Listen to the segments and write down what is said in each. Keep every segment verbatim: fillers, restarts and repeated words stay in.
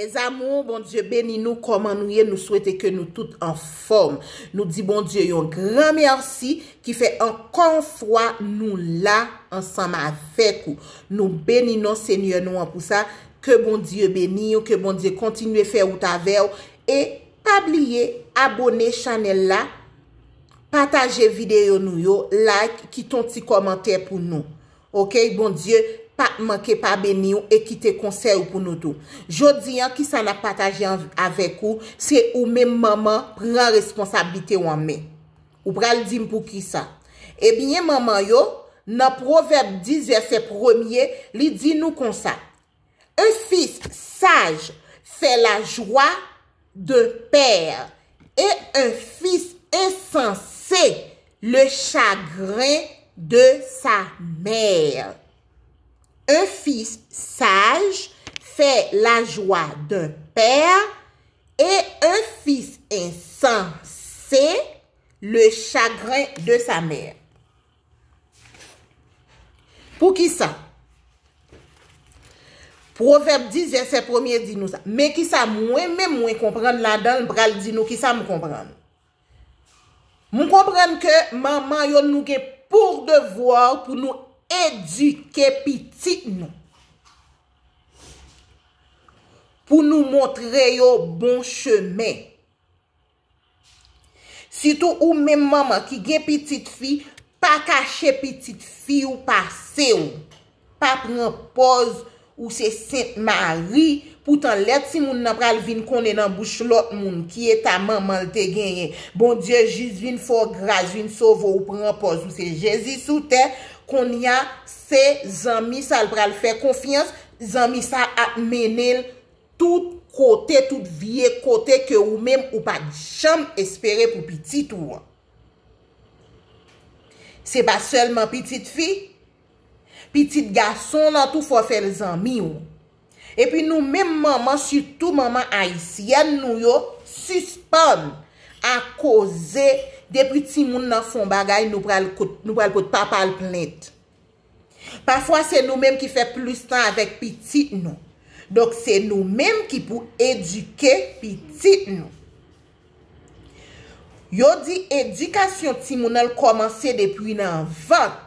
Mes amours, Bondye beni nou. Kòman nou ye? Nou swete ke nou tout anfòm. Nou di Bondye yon gran mèsi ki fè ankò yon fwa nou la ansanm avèk ou. Nou beni non Senyè nou an pou sa. Ke Bondye beni w, ke Bondye kontinye fè wout avè w. E pa bliye abòne chanèl la, pataje videyo nou yo, like, kite yon ti kòmantè pou nou. Oke, Bondye p ap manke pa beni w e kite konsèy ou pou nou tou. Jodi a, kisa n ap pataje an- avèk ou? Se ou menm manman, pran responsablite w an men. Ou pral di m poukisa. Ebyen, manman yo, nan Pwovèb dis, vèsè premye, li di nou konsa: Un fils sage fait la joie d'un père, et un fils insensé le chagrin de sa mère. Un fils sage fait la joie d'un père, et un fils insensé le chagrin de sa mère. Poukisa? Pwovèb dis, vèsè premye di nou sa. Men kisa mwen menm mwen konprann ladan l, m pral di nou kisa m konprann. M konprann ke manman yo, nou gen pou devwa pou nou edike pitit nou. Pou nou montre yo bon chemen. Sitou ou menm manman ki gen pitit fi, pa kache pitit fi w pase w. Pa pran pòz ou se Sent Mari, poutan lè timoun nan pral vin konnen nan bouch lòt moun ki eta manman l te genyen, Bondye jis vin fè w gras, vin sove w, ou pran pòz ou se Jezi sou tè, kounye a se zanmi sa l pral fè konfyans, zanmi sa ap mennen l tout kote, tout vye kote ke ou menm ou pa t janm espere pou pitit ou an. Se pa sèlman pitit fi, pitit gason w lan tou fò w fè l zanmi w. Epi nou menm manman, sitou manman ayisyèn nou yo, sispann ap koze depi timoun nan fè yon bagay, nou pral kot, nou pral pot papa l plent. Pafwa se nou menm ki fè plis tan avèk pitit nou. Donk se nou menm ki pou edike pitit nou. Yo di edikasyon timoun nan l kòmanse depi nan vant.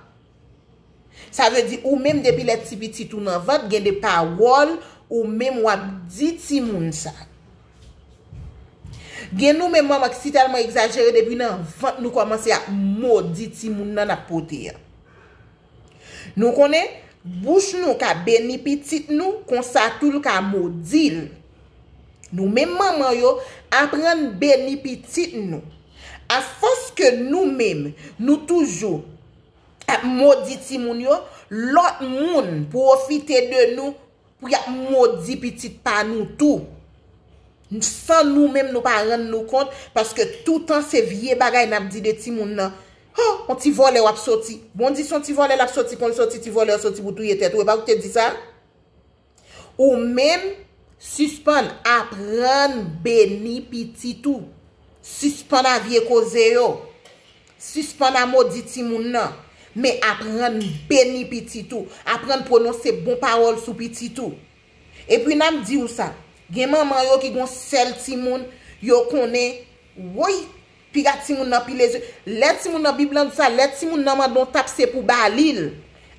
Sa vle di ou menm depi lè ti pitit ou nan vant, gen de pawòl ou menm w ap di timoun sa. Gen nou menm manman ki si tèlman egzajere depi nan vant nou kòmanse ap modi timoun nan n ap pote a. Nou konnen, bouch nou ka beni pitit nou, konsa tou l ka modi l. Nou menm manman yo, aprann beni pitit nou. Afòs ke nou menm, nou toujou ap modi timoun yo, lòt moun pwofite de nou pou y ap modi pitit pa nou tou. San nou menm nou pa rann nou kont, paske toutan se vye bagay n ap di de timoun nan. Oh, yon ti vòlè w ap soti. Bon, di se yon ti vòlè l ap soti, kon l soti, ti vòlè w soti pou touye tèt ou. E pa ou ki te di sa? Ou menm, sispann aprann beni pitit ou. Sispann a vye koze yo. Sispann a modi timoun nan. Men aprann beni pitit ou. Aprann pwononse bon pawòl sou pitit ou. Epi n ap di w sa, gen manman yo ki gon sèl timoun, yo konnen, woy, piga timoun nan pi lezye. Lè timoun nan, Bib lan di sa, lè timoun nan mande yon tap, se pou ba li l.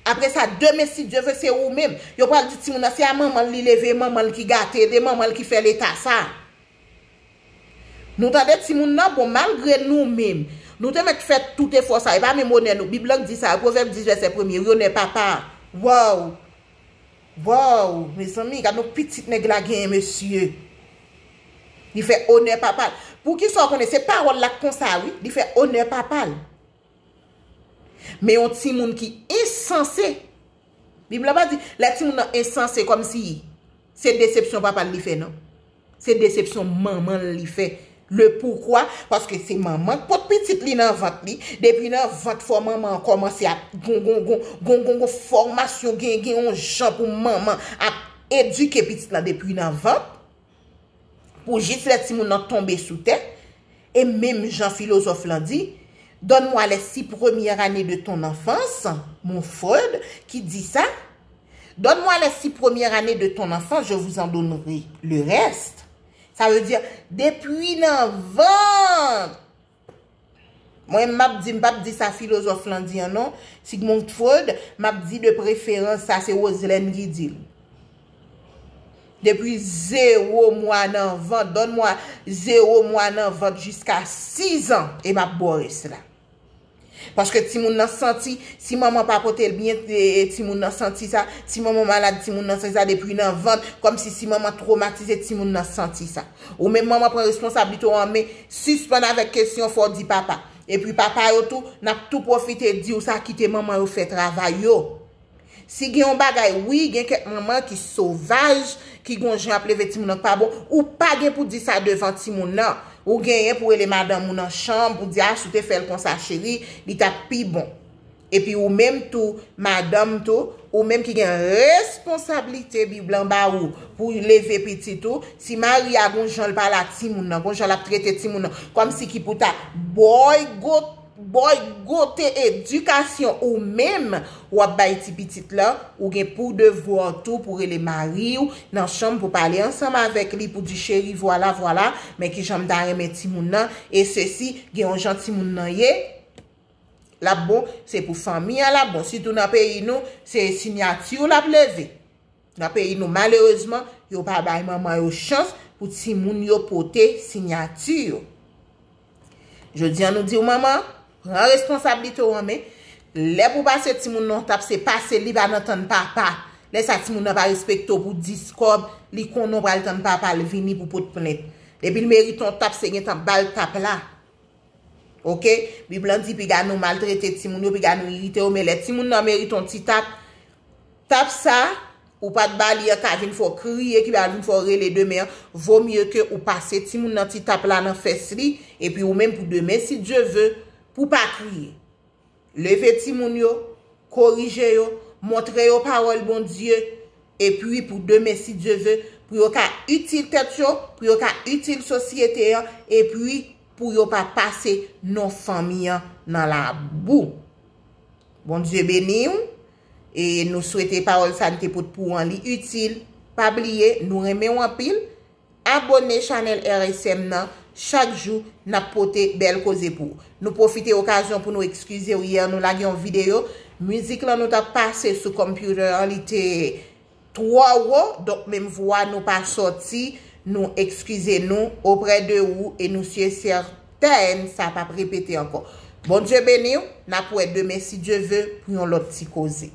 Apre sa, demen, si Dye vle, se ou menm. Yo pral di timoun nan, se a manman l li leve, e manman l ki gate l, e manman l ki fè l eta sa. Nou tande timoun nan, bon, malgre nou menm, nou te mèt fè tout efò sa, e pa menm onè nou. Bib lan di sa, Pwovèb dis, vèsè premye, wi, onè papa. Waw! Waw, mezanmi, gad yon pitit nèg la genyen, mesye. Li fè onè papa l. Poukisa w konnen? Se pawòl la k konsa, wi. Li fè onè papa l. Men yon timoun ki ensanse. Bib la pa di, lè timoun nan ensanse, kòmsi se desepsyon papa l li fè, non. Se desepsyon manman l li fè. Le poukwa? Paske se manman k pot pitit li nan vant li. Depi nan vant, fò manman an kòmanse ap gon, gon, gon, gon, gon, gon fòmasyon, gen, gen yon jan pou manman ap edike pitit lan depi nan vant. Pou jis lè timoun nan tonbe sou tè. E menm jan filozòf lan di, donne-moi les six premières années de ton enfance, mon Freud, ki di sa, Donne-moi les six premières années de ton enfant, je vous en donnerai le reste. Sa vle di, depi nan vant. Mwen, m ap di, m p ap di sa filozòf lan di an non. Sigmund Freud, m ap di de preferans, sa se Roselèn ki di l. Depi zewo mwa nan vant, donn mwa zewo mwa nan vant jiska sizan, e m ap ba w rès la. Paske timoun nan santi, si manman pa pote l byen, e, e timoun nan santi sa, si manman malad, timoun nan santi sa depi nan vant, kòmsi si manman twomatize, timoun nan santi sa. Ou menm manman pran responsablite w an men, sispann avèk kesyon fò w di papa. Epi papa yo tou, n ap tou pwofite di w sa, kite manman yo fè travay yo. Si gen yon bagay, wi, gen kèk manman ki sovaj, ki gon jan ap leve timoun nan k pa bon, ou pa gen pou di sa devan timoun nan. Ou genyen pou rele madanm ou nan chanm, pou di, a, si w te fè l konsa, cheri, li t ap pi bon. Epi ou menm tou, madanm tou, ou menm ki gen responsablite Bib lan ba ou pou leve pitit ou, si mari a gon jan l pale a timoun nan, gon jan l ap trete timoun nan, kòmsi ki pou ta bòygot bòygote edikasyon ou menm w ap bay ti pitit lan, ou gen pou devwa w tou pou rele mari w nan chanm pou pale ansanm avèk li, pou di, cheri, vwala, vwala, men kijan m ta renmen timoun nan, e sesi, gen yon jan timoun nan ye, l ap bon, se pou fanmi an l ap bon. Sitou nan peyi nou, se sinyati w l ap leve. Nan peyi nou, malerezman, yo pa bay manman yo chans pou timoun yo pote sinyati yo. Jodi a, nou di w, manman, pran responsablite w an men. Lè pou pase timoun nan yon tap, se pase li pa nan tann papa. Lè sa, timoun nan pa respekte w pou dis kòb, li konnen w pral tann papa l vini pou pot plent. Depi l merite yon tap, se gentan ba l tap la. Oke? Bib lan di, piga nou maltrete timoun yo, piga nou irite yo, men lè timoun nan merite yon ti tap, tap sa, ou pa t ba li an ka vin fè w kriye, ki va vin fè w rele demen an. Vo mye ke ou pase timoun nan ti tap la nan fès li, epi ou menm pou demen, si Dye ve, pou pa kriye. Leve timoun yo, korije yo, montre yo pawòl Bondye, epi pou demen, si Dye ve, pou yo ka itil tèt yo, pou yo ka itil sosyete an, epi pou yo pa pase non fanmi an nan labou. Bondye beni w, e nou swete pawòl sa n te pote pou w an li itil. Pa bliye, nou renmen w anpil. Abòne chanèl R S M nan, chak jou n ap pote bèl koze pou ou. Nou pwofite okazyon pou nou ekskize w, yè nou lage yon videyo, mizik lan nou t ap pase sou computer an, li te twò wo, donk menm vwa nou pa sòti, nou ekskize nou oprè de ou e nou sye sètèn sa p ap repete ankò. Bondye beni w, n ap wè demen si Dye ve pou yon lòt ti koze.